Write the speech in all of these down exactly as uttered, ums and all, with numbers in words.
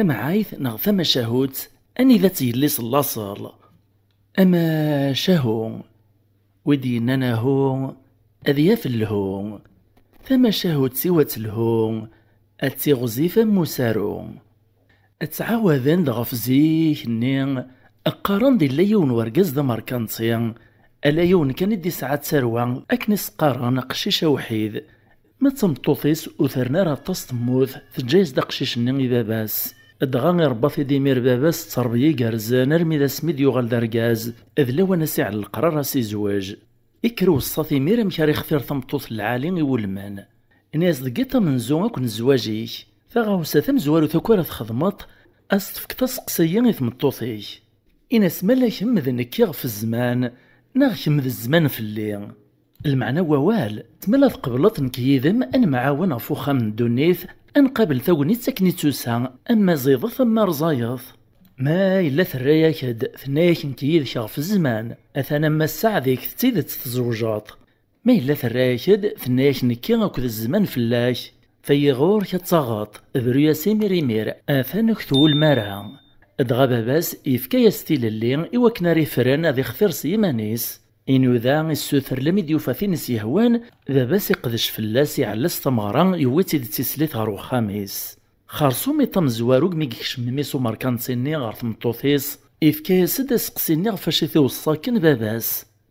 Tamɛayt neɣ tamacahut, anida-tt yelli-s n laṣel? Amacahu, wi d-yennan ahu, ad yaf lhu. Tamacahut siwa telhu, ad tiɣzif am usaru. Ttɛawaden-d ɣef zik-nni, qqaren-d yella yiwen wergaz d amerkanti, ala yiwen kan i d-isɛa tarwa, akken i s-qqaren aqcic awḥid. Ma d tameṭṭut-is ur terni ara aṭas temmut, teǧǧa-yas-d aqcic-nni i baba-s. Dɣa iṛebba-t-id imir baba-s d tterbiya igerrzen armi d asmi d-yuɣal d argaz, d lawan a s-iɛell leqrar a s-izweǧ. Ikker uweṣṣa-t imir amek ara ixtir tameṭṭut n lɛali iwulmen. Ini-as deg iṭ amenzu akk n zzwaǧ-ik, taɣawsa tamezwarut akk ara txedmeḍ, a s-tefkeḍ aseqsi-yi i tmeṭṭut-ik. Ini-as ma la kemm d nekk i ɣef zzman, neɣ kemm d zzman fell-i. Lmeɛna n wawal, tma la tqebleḍ nekk yid-m ad nemɛawen ɣef uxxam n ddunit, ad nqabel tagnit akken i d-tusa, ama ẓiḍet ama rẓayeḍ. Ma yella terra-yak-d, tenna-yak nekk yid-k ɣef zzman, atan ama ssaɛd-ik d tidet tzewǧeḍ. Ma yella terra-yak-d, tenna-yak nekki akked zzman fell-ak, tayi ɣur-k ad taɣeḍ, bru-yas imir imir, atan ur k-twulem ara. Dɣa baba-s yefka-yas tilelli i wakken ara ifren ad ixtir s yiman-is. Inuda, issuter lmi d-yufa tin i s-yehwan, baba-s iqdec fell-as, iɛella s tameɣra, yewwi-tt-id d tislit ɣer uxxam-is. Xerṣum iṭ amezwaru mi yekcem mmi-s umerkanti-nni ɣer tmeṭṭut-is, ifka-yas-d aseqsi-nni ɣef acu i t-iweṣṣa akken baba-s.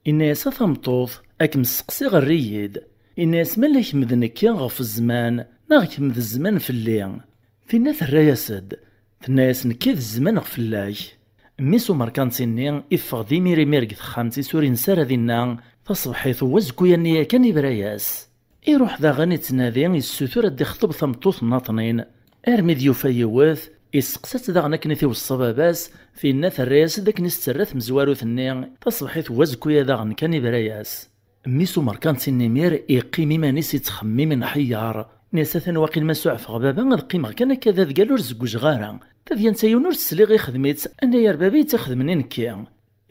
Inna-yas: "A tameṭṭut, ad kem-sseqsiɣ, err-iyi-d. Inna-yas, ma la kemm d nekki ɣef zzman, neɣ kemm d zzman fell-i?" Tinna terra-yas-d, tenna-yas: "Nekki d zzman ɣef fell-ak." Mmi-s umerkanti-nni iffeɣ-d imir imir deg texxamt-is, ur insa ara dinna. Taṣebḥit n wazekku-yanni yakan ibra-yas. Iruḥ daɣen ittnadi, issutur ad d-ixṭeb tameṭṭut nnaṭnin. Armi d-yufa yiwet, isteqsa-tt daɣen akken i t-iweṣṣa baba-s, tinna terra-yas-d akken i s-terra tmezwarut-nni, taṣebḥit n wazekku-ya daɣen kan ibra-yas. Mmi-s umerkanti-nni imir iqqim iman-is ittxemmim inḥeyyer. Inna-yas: "Atan waqil ma suɛfeɣ baba ad qqimeɣ kan akka d adgal ur zewwǧeɣ ara. Tadyant-a yiwen ur tt-sliɣ ixdem-itt, anayer baba i tt-ixedmen i nekki."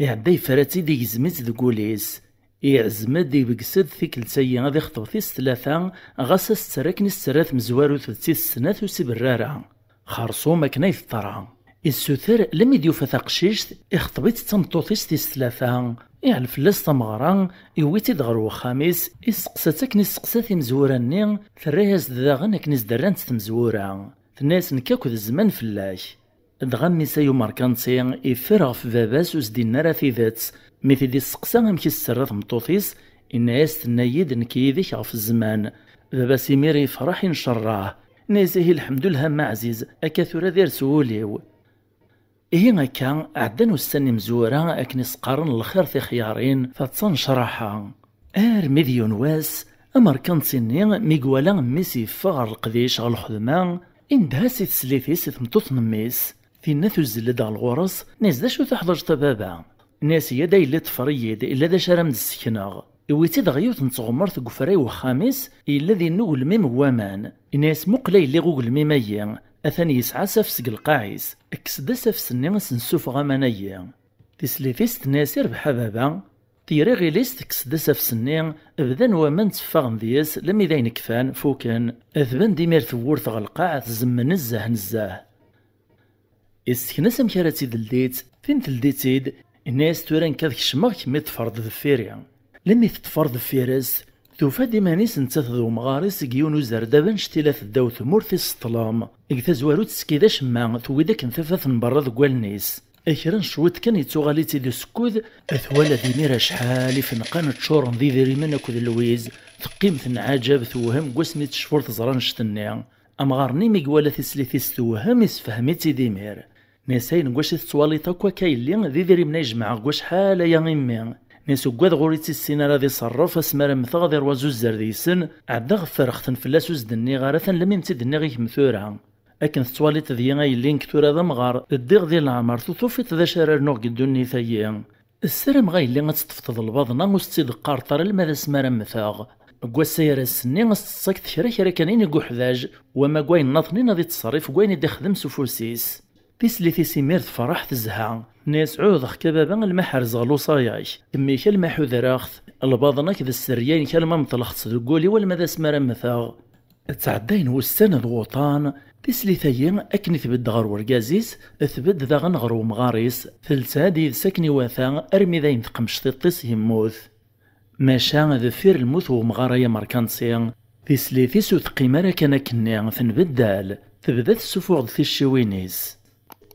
Iɛedda yefra-tt-id, igzem-itt deg wul-is. Iɛzem-d, ibegges-d tikkelt-ayi ad ixṭeb tis tlata, ɣas a s-tt-terr akken i s-tt-terra tmezwarut d tis snat ur s-iberra ara. Xerṣum akken ay teḍra. Issuter, lmi d-yufa taqcict, ixṭeb-itt d tameṭṭut-is tis tlata, iɛell fell-as tameɣra, iwwi-tt-id ɣer wexxam-is, isteqsa-tt akken isteqsa timezwura-nni, terra-yas-d daɣen akken i s-d-rrant tmezwura. Tenna-yas: "Nekk akk d zzman fell-ak." Dɣa mmi-s ay umerkanti iffer ɣef baba-s ur s-d-inni ara tidet. Mi t-id-isteqsa amek i s-terra tmeṭṭut-is, inna-yas: "Tenna-yi-d nekk yid-k ɣef zzman." Baba-s imir yefreḥ incerreɛ. Inna-yas: "Ihi lḥemdullah a mma ɛziz, akka tura d ires wul-iw." Ihi akka, ɛeddan ussan imezwura akken i s-qqaren lxir tixyarin, taḍsa n ccraḥa. Armi d yiwen wass, amerkanti-nni mi iwala mmi-s yeffeɣ ɣer leqdic ɣer lxedma, indeh-as i teslit-is i tmeṭṭut n mmi-s. Tinna tuzzel-d ɣer ɣur-s, inna-yas: "D acu teḥwaǧeḍ a baba?" Inna-yas: "Yya-d a yelli, ṭṭfer-iyi-d, illa d acu ara m-d-ssekneɣ." Iwwi-tt-id ɣer yiwet n tɣemmert deg ufray n wexxam-is, yella dinna ugelmim n waman. Inna-yas: "Muqel a yelli ugelmim-ayi, atan yesɛa asafes deg lqaɛ-is. Kkes-d asafes-nni a s-nessufeɣ aman-ayi." Tislit-is tenna-yas: "Irbeḥ a baba." Tger iɣil-is, tekkes-d asafes-nni, bdan waman tteffaɣen deg-s, lmi d ayen kfan, fuken. Tban-d imir tewwurt ɣer lqaɛ, tzemm nezzeh nezzeh. Issekn-as amek ara tt-id-teldi-tt, tin teldi-tt-id, inna-yas: "Tura nekk ad kecmeɣ, kemm i ṭṭfer-d deffir-i." Lmi teṭṭfer deffir-s, tufa-d iman-is nettat d umɣar-is deg yiwen uzerdab annect-ila tedda ddaw tmurt i s-teṭṭlem. Deg tazwarut teski d acemma, tewwi-d akken tafat n berra deg wallen-is. Kra n cwiṭ kan yettuɣal-itt-id usekkud, twala-d imir acḥal ifenqan ččuren d idrimen akked lwiz, teqqim tenɛaǧab, tewhem deg wasmi tecfa ur teẓra annect-nni. Amɣar-nni mi iwala tislit-is tewhem, isefhem-itt-id imir. Inna-yas: "Ayen deg wacu i tettwaliḍ akk akka yelli, d idrimen ay jemɛeɣ deg wacḥal aya i mmi." Inna-yas: "Uggadeɣ ur ittissin ara ad iṣerref, asmi ara mmteɣ ad iṛwa zuzzer deg-sen, ɛeddaɣ ffreɣ-ten fell-as ur s-d-nniɣ ara, atan lammi m-tt-id-nniɣ i kemm tura. Akken tettwaliḍ deg-i a yelli, nekk tura d amɣar, ddiɣ di leɛmer, tu tufiḍ d acu ara rnuɣ deg ddunit-agi. Ssarameɣ a yelli ad teṭṭfeḍ lbaḍna, ur s-tt-id-qqareḍ ara alma d asmi ara mmteɣ. Deg wass-a ar ass-nni a s-tettakeḍ kra kra kan i uḥdaǧ, wama deg wayen nniḍen ad ittṣerrif deg wayen i d-ixdem s ufus-is." Tislit-is imir tefreḥ tezha. Tenna-yas: "Ɛuhdeɣ-k a baba alma ḥerzeɣ lewṣaya-k. Kemmi-k alma ḥudreɣ-t. Lbaḍna-k d sserya-inek alma meṭleɣ-tt deg wul-iw alma d asmi ara mmteɣ." Ttɛeddayen wussan d wuṭan, tislit-agi akken i tbedd ɣer urgaz-is, tbedd daɣen ɣer umɣar-is, telsa-d yid-s akken iwata armi d ayen teqmec tiṭ-is yemmut. Maca deffir lmut n umɣar-a amerkanti, tislit-is ur teqqim ara kan akkenni, tenbeddal, tebda tessufuɣ-d ticciwin-is.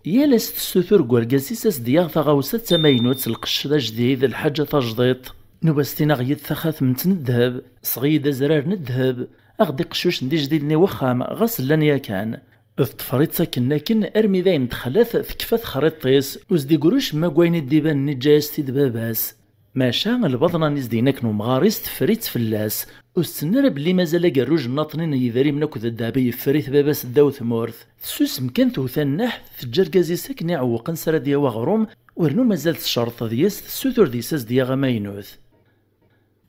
Yal ass tessutur deg urgaz-is ad s-d-yaɣ taɣawsa d tamaynut, lqecc d ajdid, lḥaǧa tajdiṭ. Nuba s-tiniɣ-yi-d taxatemt n ddheb, sɣi-yi-d azrar n ddheb, aɣ-d iqeccucen d ijdiden i wexxam, ɣas llan yakan. Teṭṭfer-itt akken akken armi d ayen texlat, tekfa texriṭ-is, ur s-d-igruc ma deg wayen i d-ibanen iǧǧa-yas-t-id baba-s. Maca lbaḍna-nni s-d-yenna akken umɣar-is teffer-itt fell-as, ur s-tenna ara belli mazal agerruj n aṭnin n yidrimen akked ddheb i yeffer-it baba-s ddaw tmurt. Tessusem kan, tewta nneḥ, teǧǧa argaz-is akken iɛewweq ansi ara d-yawi aɣrum, wernu mazal tcerreḍ deg-s, tessutur deg-s ad s-d-yaɣ amaynut.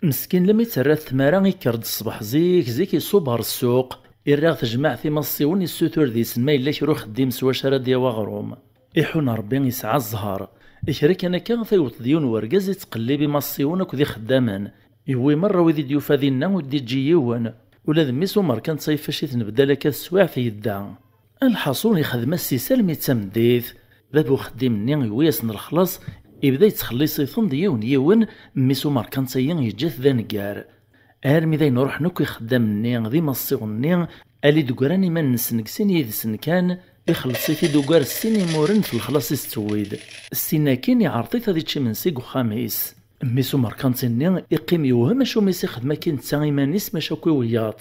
Meskin, lammi terra-t tmara, ikker-d ṣṣbeḥ zik zik, iṣubb ɣer ssuq, irra ɣer tejmaɛt imaṣṣiwen, issutur deg-sen ma yella kra uxeddim s wacu ara d-yawi aɣrum. Iḥun Ṛebbi, isɛa zzher. Kra kan akka, tayweḍ-d yiwen wergaz ittqellib imaṣṣiwen akked ixeddamen. Yewwi merra wid i d-yufa dinna, ur d-iǧǧi yiwen. Ula d mmi-s umerkanti ifac-it nebdal akka teswiɛt, yedda. Lḥaṣun, ixdem-as-is almi d tameddit. Bab uxeddim-nni yewwi-yasen lexlaṣ, ibda yettxelliṣ-iten-d yiwen yiwen, mmi-s umerkanti-yi yeǧǧa-t d aneggar. Armi d ayen ruḥen akk ixeddam-nni d imaṣṣiwen-nni, ali d-ggran iman-nsen deg sin yid-sen kan, ixelleṣ-it-id ugar sin imuren f lexlaṣ i s-tewwid. Sin akin iɛreḍ-it ad ičč imensi deg uxxam-is. Mmi-s umerkanti-nni iqqim yewhem acu mi s-ixdem akin netta iman-is, maca akk i wiyaḍ.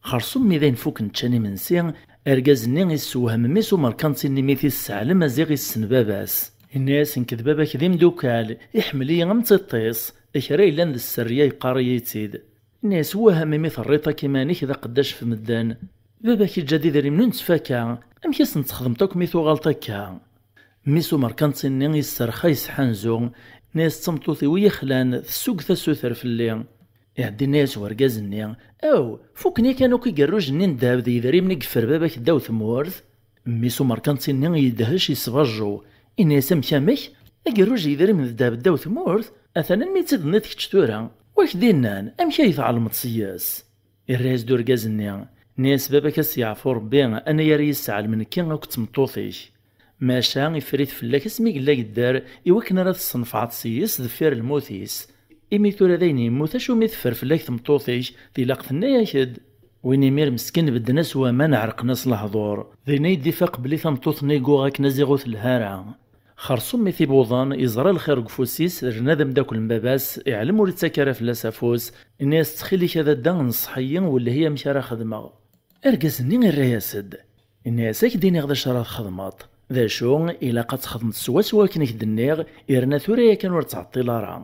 Xersum mi d ayen fukken ččan imensi, argaz-nni issewhem mmi-s umerkanti-nni mi t-isseɛlem aziɣ issen baba-s. Inna-yas: "Nekk d baba-k d imdukal, iḥemmel-iyi am tiṭ-is, kra yellan d sserriya yeqqar-iyi-tt-id." Inna-yas: "Wah a mmi, terriḍ akk iman-ik d aqeddac f medden. Baba-k iǧǧa-d idrimen ur nettfaka, amek i sen-txedmeḍ akk mi tuɣaleḍ akka?" Mmi-s umerkanti-nni yesserxay s ḥanzu, inna-yas: "D tameṭṭut-iw i yi-xlan, tessugget asuter fell-i." Iɛeddi inna-yas urgaz-nni: "Aw, fukken yakan akk igerrujen-nni n ddheb d yedrimen i yeffer baba-k ddaw tmurt?" Mmi-s umerkanti-nni yedhec, yesbajju, inna-yas: "Amek, amek? Agerruj n yedrimen d ddheb ddaw tmurt? Atan almi i tt-id-tenniḍ kečč tura? Wa k-d-innan? Amek ay tɛelmeḍ seg-s?" Irra-yas-d urgaz-nni, inna-yas: "Baba-k, ad s-yeɛfu Ṛebbi, anagar i yi-sseɛlem nekki akked tmeṭṭut-ik. Maca iffer-it fell-ak asmi yella yedder, i wakken ara tessenfɛeḍ seg-s deffir lmut-is. Imi tura d ayen yemmut, acu mi teffer fell-ak tmeṭṭut-ik, tilaq tenna-yak-d." Win imir meskin bedden-as waman, ɛerqen-as lehdur. Din ay d-ifaq belli tameṭṭut-nni i yuɣ akken aziɣ ur telha ara. Xersum mi t-ibuḍen, iẓra lxir deg ufus-is, rna d ameddakel n baba-s, iɛlem ur ittak ara fell-as afus, inna-yas: "Ttxil-k a dadda, nṣeḥ-iyi, welleh-iyi amek ara xedmeɣ." Argaz-nni irra-yas-d, inna-yas: "Ad k-d-iniɣ d acu ara txedmeḍ. D acu, ilaq ad txedmeḍ swaswa akken i k-d-nniɣ, irna tura yakan ur ttɛeṭṭil ara."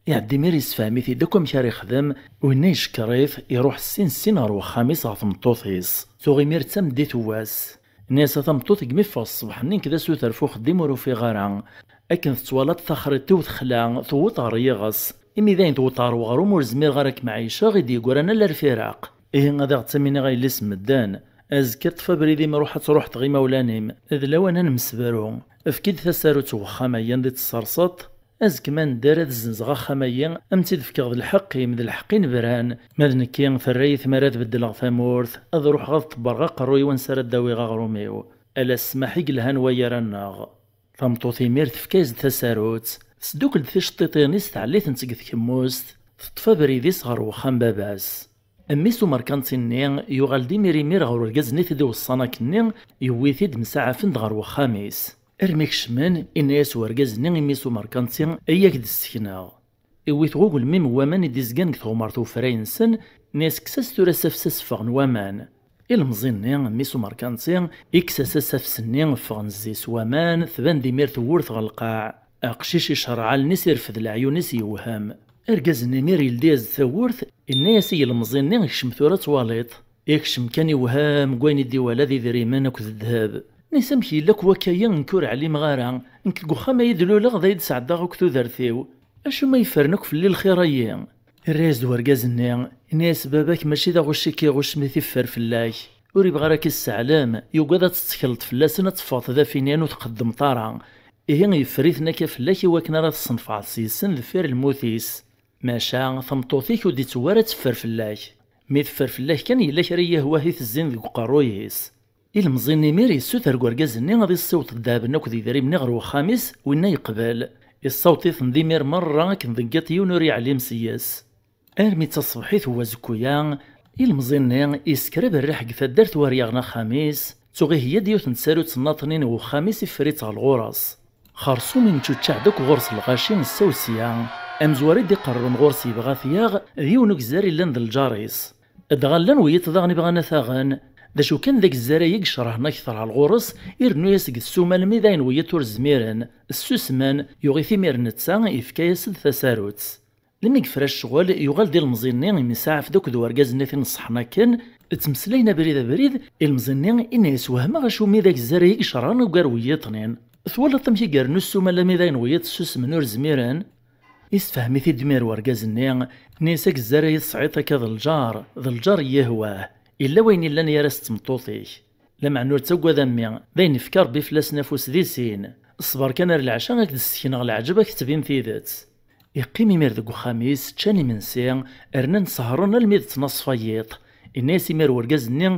Iɛeddi imir yessefhem-it-id akk amek ara ixdem, winna icekkeṛ-it, iṛuḥ ssin ssin ɣer wexxam-is ɣer tmeṭṭut-is. Tuɣ imir d tameddit n wass. Inna-yas: "A tameṭṭut, deg mi ffɣeɣ ṣṣbeḥ-nni nekk d asuter f uxeddim ur ufiɣ ara. Akken tettwalaḍ taxriṭ-iw texla, tewweḍ ɣer yiɣes. Imi d ayen tewweḍ ɣer weɣrum ur zmireɣ ara ad kem-ɛiceɣ, i d-yeggran ala lfiraq. Ihi ad aɣ-d-taminiɣ a yelli-s n medden. Azekka ṭṭef abrid-im, ruḥ ad truḥeḍ ɣer imawlan-im. D lawan ad nemsebru. Efk-id tasarut n wexxam-agi anda i tt-tesserseḍ. Azekka ma nedder ad zzenzeɣ axxam-agi, ad m-tt-id-fkeɣ d lḥeqq-im, d lḥeqq inebran. Ma d nekki, terra-yi tmara ad beddleɣ tamurt, ad ruḥeɣ ad ṭebbreɣ aqerruy wansi ara d-awiɣ aɣrum-iw. Ala ssmaḥ i yelhan waya ara nneɣ." Tameṭṭut imir tefka-yas-d tasarut, tesdukkel-d ticeṭṭiṭin-is, tɛelli-tent deg tkemmust, teṭṭef abrid-is ɣer wexxam baba-s. Mmi-s umerkanti-nni yuɣal-d imir imir ɣer urgaz-nni t-id-iweṣṣan akkenni, yewwi-t-id msaɛafen-d ɣer wexxam-is. Armi kecmen, inna-yas urgaz-nni i mmi-s umerkanti: "Ay ak-d-ssekneɣ." Iwwi-t ɣugel-mmi n waman i d-izgan deg tɣemert ufray-nsen, inna-yas: "Kkes-as tura asafes, ad s-ffɣen waman." Ilemẓi-nni, mmi-s umerkanti, ikkes-as asafes-nni, ffɣen zzi-s waman, tban-d imir tewwurt ɣer lqaɛ. Aqcic icerreɛ allen-is, irfed leɛyun-is, yewhem. Argaz-nni imir yeldi-yas-d tawwurt, inna-yas i yilemẓi-nni: "Kcem tura ad twaliḍ." Ikcem kan, iwhem deg wayen i d-iwala d idrimen akked ddheb. Inna-yas: "Amek yella akk wakka-yi, nekk ur ɛlimeɣ ara. Nekk deg uxxam ay d-luleɣ, d ay d-sɛeddaɣ akk tudert-iw. Acu ma yeffren akk fell-i lxir-ayi?" Irra-yas-d urgaz-nni, inna-yas: "Baba-k mačči d aɣucc i k-iɣucc mi t-iffer fell-ak. Ur ibɣi ara k-isseɛlem, yugad ad tettekleḍ fell-asen ad teffɣeḍ d afinyan ur tqeddmeḍ ara. Ihi yeffer-iten akka fell-ak i wakken ara tessenfɛeḍ s-yesen deffir lmut-is. Maca tameṭṭut-ik ur d-ittewwi ara ad teffer fell-ak." Mi teffer fell-ak kan, yella kra n yihwah i tezzin deg uqerruy-is. Ilemẓi-nni imir yessuter deg urgaz-nni ad issiweḍ ddheb-nni akked idrimen-nni ɣer wexxam-is, winna yeqbel. Issaweḍ-iten-d imir merra akken deg yiḍ yiwen ur yeɛlim seg-s. Armi d taṣebḥit n wazekku-ya, ilemẓi-nni yessekrab rriḥ deg taddart war yaɣen axxam-is, tuɣ iheyya-d yiwet n tsarut n tnaṭnin n wexxam-is, iffer-itt ɣer ɣur-s. Xersum imeččuččaɛ-d akk ɣur-s lɣaci, ssawsya. Amezwar i d-iqerrben ɣur-s yebɣa ad t-yaɣ, d yiwen ugezzar illan d lǧar-is. Dɣa llan wiyiḍ daɣen ibɣan ad t-aɣen. D acu kan, d agezzar-ayi i icerhen akter ɣer ɣur-s, irennu-yas deg ssuma almi d ayen wiyiḍ ur zmiren. Ssusmen, yuɣ-it imir netta, yefka-yas-d tasarut. Lmi yefra ccɣel, yuɣal-d ilemẓi-nni, yemsaɛaf-d akked urgaz-nni tin ṣeḥḥan akken, ttmeslayen abrid abrid, ilemẓi-nni inna-yas: "Wehmeɣ acumi d agezzar-ayi i icerhen ugar wiyiḍ-nin. Twalaḍ amek i irennu ssuma almi d ayen wiyiḍ ssusmen ur zmiren?" Isefhem-it-id imir urgaz-nni, nni-as: "Agezzar-ayi tesɛiḍ akka d lǧar, d lǧar n yihwah. Illa wayen illan gar-as d tmeṭṭut-ik. Lameɛna ur ttagad a mmi, d ayen ifka Rebbi fell-asen afus di sin. Ṣber kan ar leɛca, ad k-d-ssekneɣ leɛǧeb, ad k-tettbin tidet." Iqqim imir deg uxxam-is, ččan imensi, rnan sehṛen almi d ttnaṣfa n yiḍ. Inna-yas imir urgaz-nni: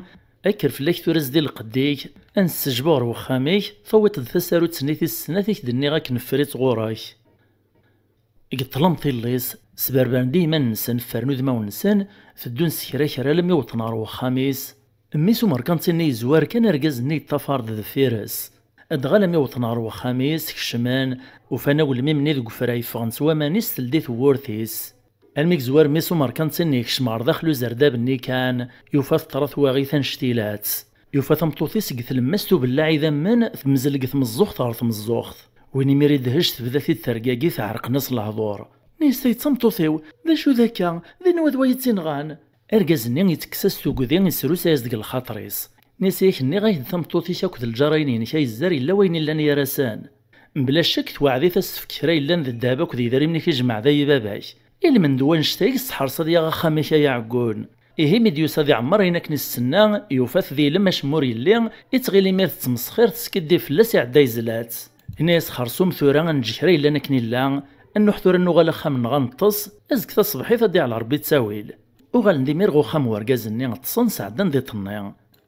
"Kker fell-ak tura, zdi lqedd-ik, ad nessejbu ɣer wexxam-ik, tawiḍ-d tasarut-nni tis snat i k-d-nniɣ akken neffer-itt ɣur-k." Deg ṭṭlam tillis, sberbren-d i yiman-nsen, ffren udmawen-nsen, teddun s kra kra alammi wwḍen ɣer wexxam-is. Mmi-s umerkanti-nni yezwar kan, argaz-nni yeṭṭafar-d deffir-s. Dɣa alammi wwḍen ɣer wexxam-is, kecmen, ufan agelmim-nni deg ufra yeffɣen s waman-is, teldi tewwurt-is. Almi yezwar mmi-s umerkanti-nni yekcem ɣer daxel uzerdab-nni kan, yufa teṭṭra twaɣit annect-ilat. Yufa tameṭṭut-is deg tlemmast ubellaɛ idammen, temzel deg tmeẓẓuɣt ɣer tmeẓẓuɣt. Win imir idehhec tebda-t-id tergagit ɛerqen-as lehdur. Nni-as: "Tay d tameṭṭut-iw, d acu d akka? D anwa d wa i tt-inɣan?" Argaz-nni yettekkes-as tugdi, yesrusa-yas deg lxaṭer-is. Nni-as: "Yak nniɣ-ak-d tameṭṭut-ik akked lǧarayen-inek ay zzar yella wayen illan gar-asen. Mebla ccek tewɛed-it ad s-tefk kra yellan d ddheb akked yidrimen i k-ijmeɛ da i baba-k. Ilmend n wannect-a i yesseḥres ad yaɣ axxam-ik ay aɛeggun." Ihi mi d-yusa ad iɛemmer ayen akken i s-tenna, yufa-t d ilem acemma ur yelli, ittɣil imir tettmesxir, teskiddib fell-as, iɛedda yezla-tt. Inna-yas: "Xersum tura ad neǧǧ kra yellan akken illa, ad nruḥ tura ad nuɣal axxam-nneɣ ad neṭṭes, azekka taṣebḥit ad d-iɛel Rebbi ttawil." Uɣalen-d imir ɣer uxxam n urgaz-nni, ṭṭsen sɛeddan di ṭṭenni.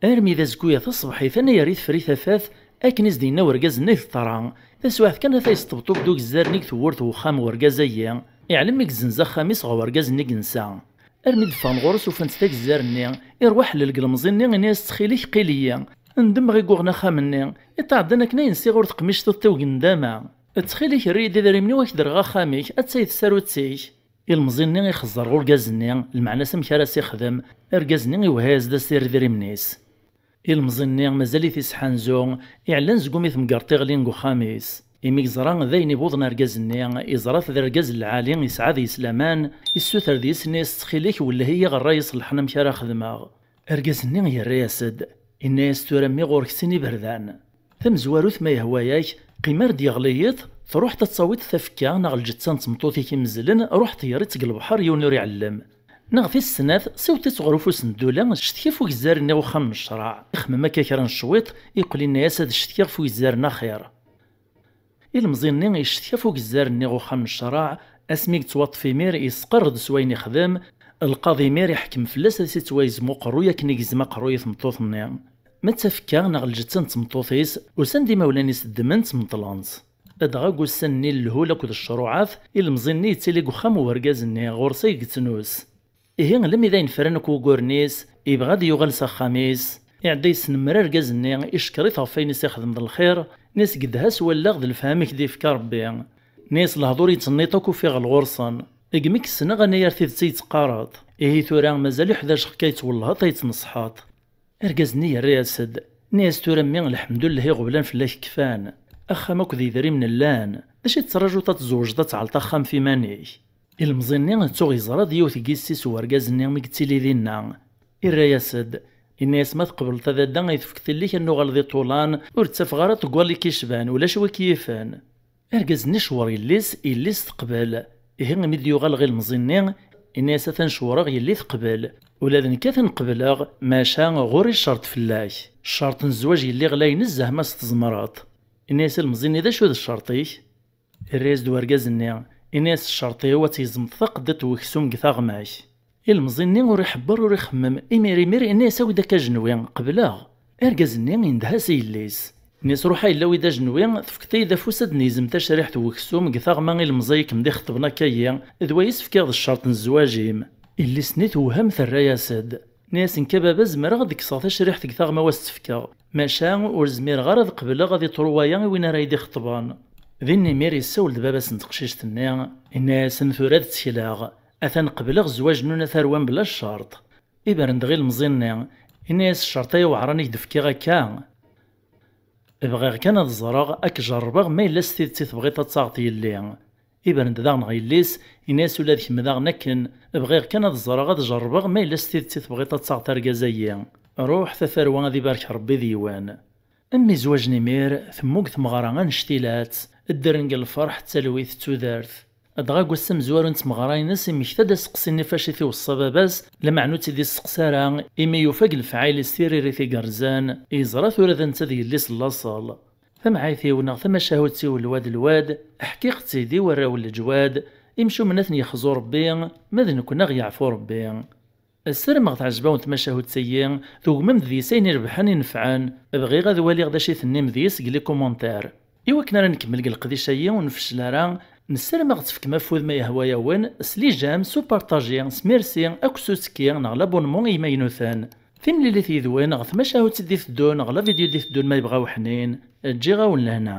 Armi d azekku-ya taṣebḥit, anayer iteffer i tafat, akken i s-d-yenna urgaz-nni d ṭṭra. Taswiɛt kan ata yesṭebṭub-d ugezzar-nni deg tewwurt n wexxam n urgaz-agi, iɛlem mi yezzenz axxam-is ɣer urgaz-nni i yensa. Armi d-ffɣen ɣur-s ufan-t d agezzar-nni, iṛwa ḥellel deg ilemẓi-nni, inna-yas: "Ttxil-k qil-iyi, ndemmeɣ i yuɣen axxam-nni, iṭɛeddan akken ay nsiɣ ur teqmiceḍ tiwt n dama. Ttxil-k err-iyi-d idrimen-iw ad k-d-rreɣ axxam-ik, attay tsarut-ik." Ilemẓi-nni ixeẓẓer ɣer urgaz-nni, lmeɛna-s amek ara s-ixdem, argaz-nni iwehha-yas-d ad s-irr idrimen-is. Ilemẓi-nni mazal-it isḥanzu, iɛella anezgum i temgerṭ iɣlin deg uxxam-is. Imi yeẓra d ayen iwwḍen argaz-nni, iẓra-t d argaz n lɛali, yesɛa deg-s laman, issuter deg-s, inna-yas: "Ttxil-k, welleh-iyi ɣer ṛṛay iṣelḥen amek ara xedmeɣ." Argaz-nni yerra-yas-d, inna-yas: "Tura mmi ɣur-k sin iberdan. Tamezwarut ma yehwa-yak, qqim ar d-yeɣli yiḍ, truḥeḍ ad tawiḍ tafekka neɣ lǧetta n tmeṭṭut-ik imezlen, ruḥ ṭeyyer-itt deg lebḥer yiwen ur iɛellem. Neɣ tis snat, siweḍ-itt ɣer ufus n ddula, cetk ɣef ugezzar-nni uxxam n ccreɛ. Ixemmem akka kra n cwiṭ, iqqel inna-yas: 'Ad ccetkiɣ ɣef ugezzar-nni axir.'" Ilemẓi-nni yeccetka ɣef ugezzar-nni uxxam n ccreɛ, asmi yettwaṭṭef imir, yesqerr-d s wayen ixdem, lqaḍi imir iḥkem fell-as ad s-ittwayzem uqerruy akken i yegzem aqerruy i tmeṭṭut-nni. Ma d tafekka neɣ lǧetta n tmeṭṭut-is, usan-d imawlan-is ddmen-tt, meṭṭlen-tt. Dɣa deg ussan-nni n lhul akked ccruɛat, ilemẓi-nni yettili deg uxxam n urgaz-nni, ɣur-s ay yettnus. Ihi, almi d ayen fran akk wuguren-is, yebɣa ad yuɣal s axxam-is. Iɛedda yesnemmer argaz-nni, icekkeṛ-it ɣef wayen i s-ixdem d lxir, nni-as: "Gedha s wallaɣ d lefhama i k-d-ifka Ṛebbi." Nni-as: "Lehdur yettnniṭ akk ufiɣ ɣur-sen. Deg mi k-ssneɣ, anayer tidet i yi-teqqareḍ. Ihi tura, mazal uḥdaceɣ-k ay twellheḍ, ay tneṣḥeḍ." Argaz-nni yerra-yas-d, nni-as: "Tura mmi, lḥemdullah, iɣeblan fell-ak kfan. Axxam akked yidrimen llan. D acu i tettraǧuḍ ad tzewǧeḍ, ad tɛelleḍ axxam f iman-ik?" Ilemẓi-nni tuɣ yeẓra-d yiwet n yessi-s n urgaz-nni mi yettili dinna. Irra-yas-d, inna-yas: "Ma tqebleḍ a dadda, ay tefkeḍ tillik ad nuɣal d iṭulan, ur ttafeɣ ara ṭeggwal i k-icban, ulac wi k-yifen." Argaz-nni icewwer yelli-s, yelli-s teqbel. Ihi imi d-yuɣal ɣer ilemẓi-nni, inna-yas: "Atan cewwreɣ, yelli teqbel. Ula d nekk atan qebleɣ, maca ɣur-i ccerṭ fell-ak. Ccerṭ n zzwaǧ yelli ɣlay nezzeh ma s-tzemreḍ." Inna-yas ilemẓi-nni: "D acu d ccerṭ-ik?" Irra-yas-d urgaz-nni, inna-yas: "Ccerṭ-iw ad tgezmeḍ taqeddaṭ n weksum deg taɣma-k." Ilemẓi-nni ur iḥebber ur ixemmem, imir imir inna-yas: "Awi-d akka ajenwi, qebleɣ." Argaz-nni indeh-as i yelli-s, inna-yas: "Ruḥ a yella, awi-d ajenwi, tefkeḍ-iyi-d afus ad d-nizem tacriḥt n weksum deg taɣma ilemẓi i kem-d-ixeṭben akka-yi, d wayes fkiɣ-d ccerṭ n zzwaǧ-im." Yelli-s-nni tewhem, terra-yas-d, tenna-yas: "Nekk a baba zemreɣ ad d-kkseɣ tacriḥt deg taɣma wa s-tt-fkeɣ, maca ur zmireɣ ara ad qebleɣ ad iṭru waya i win ara yi-d-ixeṭben." Din imir yessawel-d baba-s n teqcict-nni, inna-yasen: "Tura ad ttekleɣ, atan qebleɣ zzwaǧ-nwen a tarwa mebla ccerṭ." Ibren-d ɣer ilemẓi-nni, inna-yas: "Ccerṭ-a iweɛren i k-d-fkiɣ akka? Bɣiɣ kan ad ẓreɣ, ad k-jerrbeɣ ma yella s tidet i tebɣiḍ ad taɣeḍ yelli." Ibren-d daɣen ɣer yelli-s, inna-yas: "Ula d kemm daɣen akken, bɣiɣ kan ad ẓreɣ, ad jerrbeɣ ma yella s tidet i tebɣiḍ ad taɣeḍ argaz-agi. Ruḥ, a tarwa, ad ibarek Rebbi deg-wen." Am izwaǧen imir, temmug tmeɣra annect-ilat, ddren deg lferḥ d talwit d tudert. Dɣa deg wass amezwaru n tmeɣra-ines, immekta-d aseqsi-nni fac i t-iweṣṣa baba-s, lameɛna ur tt-id-isteqsa ara, imi yufa deg lefɛayel-is tiririt igerrzen, yeẓra tura d netta d yelli-s n laṣel. "Tamɛayt-iw neɣ tamacahut-iw lwad lwad, ḥkiɣ-tt-id i warraw n leǧwad, imcumen ad ten-yexzu Rebbi, ma d nekkni ad ɣ-yeɛfu Rebbi." Ssarameɣ teɛjeb-awen tmacahut-agi, tugmem-d deg-s ayen irebḥen inefɛen. Bɣiɣ ad waliɣ d acu i tennim deg-s deg les commentaires. I wakken ara nkemmel deg leqdic-agi ur nfeccel ara, nessaram ad ɣ-tefkem afud ma yehwa-yawen, s les j'aime, s upartaji, s merci, akked s uttekki neɣ l'abonnement i yimaynuten. Timlilit yid-wen ɣer tmacahut i d-iteddun, ɣer la vidéo i d-iteddun ma yebɣa uḥnin, ǧǧiɣ-awen lehna.